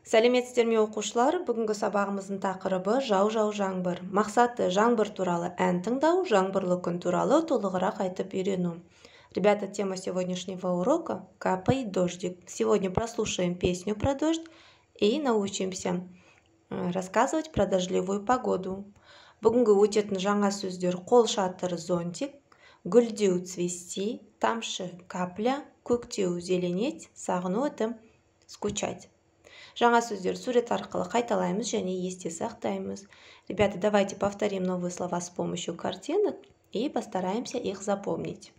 Сәлеметсіздер ме, оқушылар? Бүгінгі сабағымыздың тақырыбы жау-жау жаңбыр. Мақсаты: жаңбыр туралы ән тыңдау, жаңбырлы күн туралы толығырақ айтып үйрену. Ребята, тема сегодняшнего урока – «Капает дождик». Сегодня прослушаем песню про дождь и научимся рассказывать про дождливую погоду. Бүгінгі өтетін жаңа сөздер: қол шатыр – зонтик, гүлдеу – цвести, тамшы – капля, көктеу – зеленеть, сағыну – это скучать. Жаңа сөздер сурет арқылы қайталаймыз және есте сақтаймыз. Ребята, давайте повторим новые слова с помощью картинок и постараемся их запомнить.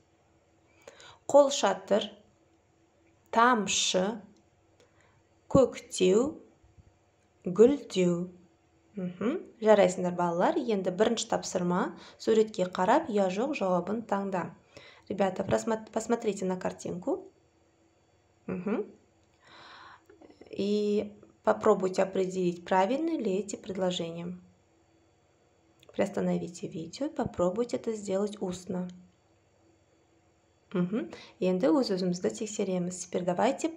Қол шатыр, тамшы, көктеу, гүлдеу. Жарайсыңдар, балалар. Енді бірінші тапсырма: суретке қарап, иә, жоқ жауабын таңда. Ребята, посмотрите на картинку. И попробуйте определить, правильны ли эти предложения. Приостановите видео и попробуйте это сделать устно. Угу. Енді өз өзімізді тексереміз. Теперь давайте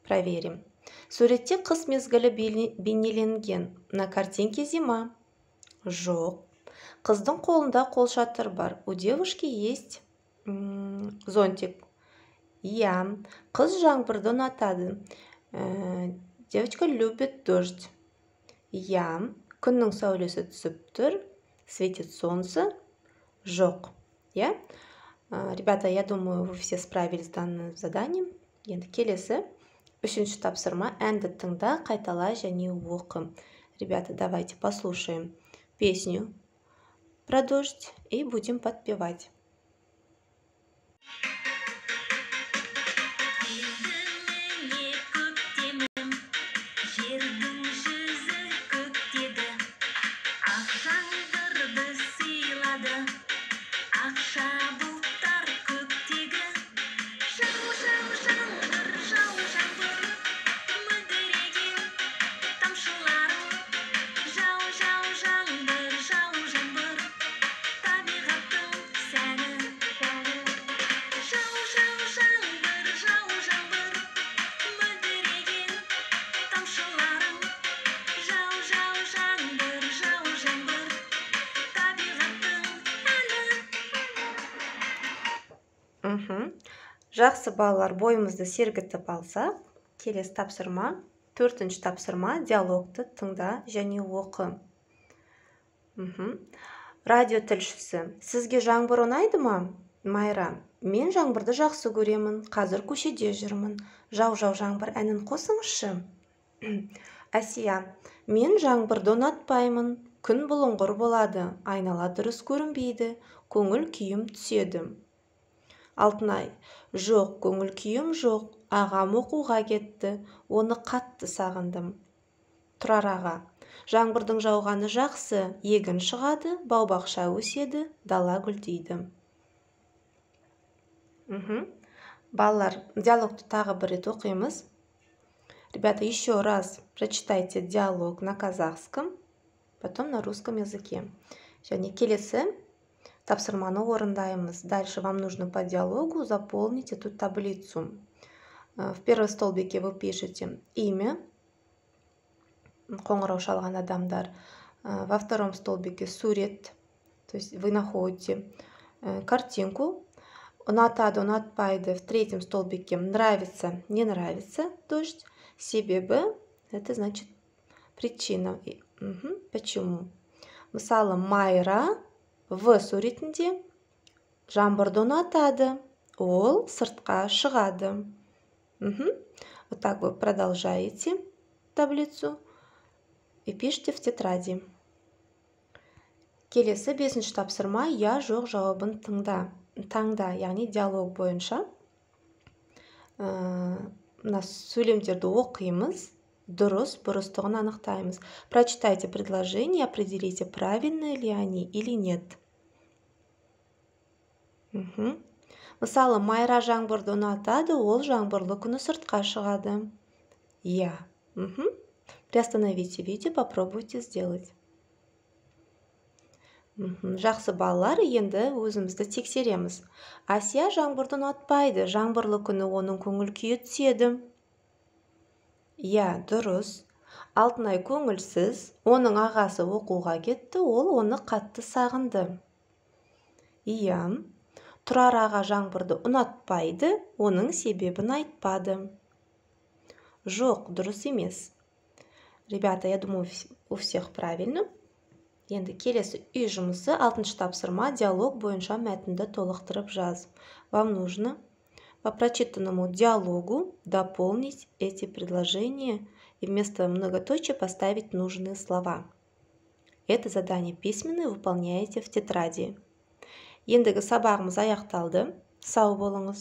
проверим. Суретте қыс мезгілі бейнеленген. На картинке зима. Жоқ. Қыздың қолында қолшатыр бар. У девушки есть зонтик. Иә. Қыз жаңбырды ұнатады. Девочка любит дождь. Иә. Күннің сәулесі түсіп тұр. Светит солнце. Жоқ. Иә. Ребята, я думаю, вы все справились с данным заданием. Енді келесі үшінші тапсырма: әнді тыңда, қайтала және оқы. Ребята, давайте послушаем песню про дождь и будем подпевать. Келді міне көктемім, жердің жүзі көктеді, ақ жаңбырды сыйлады, ақша бұлттар көктегі. Жау, жау, жаңбыр, жау, жаңбыр, мөлдіреген тамшыларың. Жау, жау, жаңбыр, жау, жаңбыр, табиғаттың сәні. Жау, жау, жаңбыр, жау, жаңбыр, мөлдіреген тамшыларың. Жау, жау, жаңбыр, жау, жаңбыр, табиғаттың әні. Жақсы, балалар, бойымызды сергітіп алсақ, келесі тапсырма, төртінші тапсырма: диалогты тыңда және оқы. Радио тілшісі: Сізге жаңбыр ұнайды ма? Майра: Мен жаңбырды жақсы көремін, қазір көшеде жүрмін. Жау, жау жаңбыр әнін қосыңызшы. Әсия: Мен жаңбырды ұнатпаймын. Күн бұлыңғыр болады, айнала дұрыс көрінбейді, көңіл күйім түседі. Алтынай: Жоқ, көңіл күйім жоқ, ағам оқуға кетті, оны қатты сағындым. Тұрар аға: Жаңбырдың жауғаны жақсы, егін шығады, бау бақша өседі, дала гүлдейді. Балалар, диалогты тағы бір рет оқимыз. Ребята, еще раз прочитайте диалог на казахском, потом на русском языке. Және келесі тапсырманы орындаймыз. Дальше вам нужно по диалогу заполнить эту таблицу. В первом столбике вы пишете имя, қоңырау шалған адамдар. Во втором столбике сурет, то есть вы находите картинку. Ұнатады, ұнатпайды. В третьем столбике нравится, не нравится дождь. Себебі, это значит причина. Почему? Мысалы, Майра в суретінде жаңбырды ұнатады, ол сыртқа шығады. Вот так вы продолжаете таблицу и пишите в тетради. Келесі бесінші тапсырма: иә, жоқ жауабын тыңда, таңда, яғни диалог бойынша мына сөйлемдерді оқимыз, дұрыс бұрыстығын анықтаймыз. Прочитайте предложение, определите, правильные ли они или нет. Мысалы, Майра жаңбырды ұнатады, ол жаңбырлы күні сыртқа шығады. Иә. Приостановите видео, попробуйте сделать. Жақсы, балалар, енді өзімізді тексереміз. Әсия жаңбырды ұнатпайды, жаңбырлы күні оның көңіл күйі түседі. Иә, дұрыс. Алтынай көңілсіз, оның ағасы оқуға кетті, ол оны қатты сағынды. Иә, Тұрар аға жаңбырды ұнатпайды, оның себебін айтпады. Жоқ, дұрыс емес. Ребята, я думаю, у всех правильно. Енді келесі үй жұмысы, алтыншы тапсырма: диалог бойынша мәтінді толықтырып жаз. Вам нужно по прочитанному диалогу дополнить эти предложения и вместо многоточия поставить нужные слова. Это задание письменное, выполняете в тетради. Ендігі сабағымыз аяқталды. Сау болыңыз.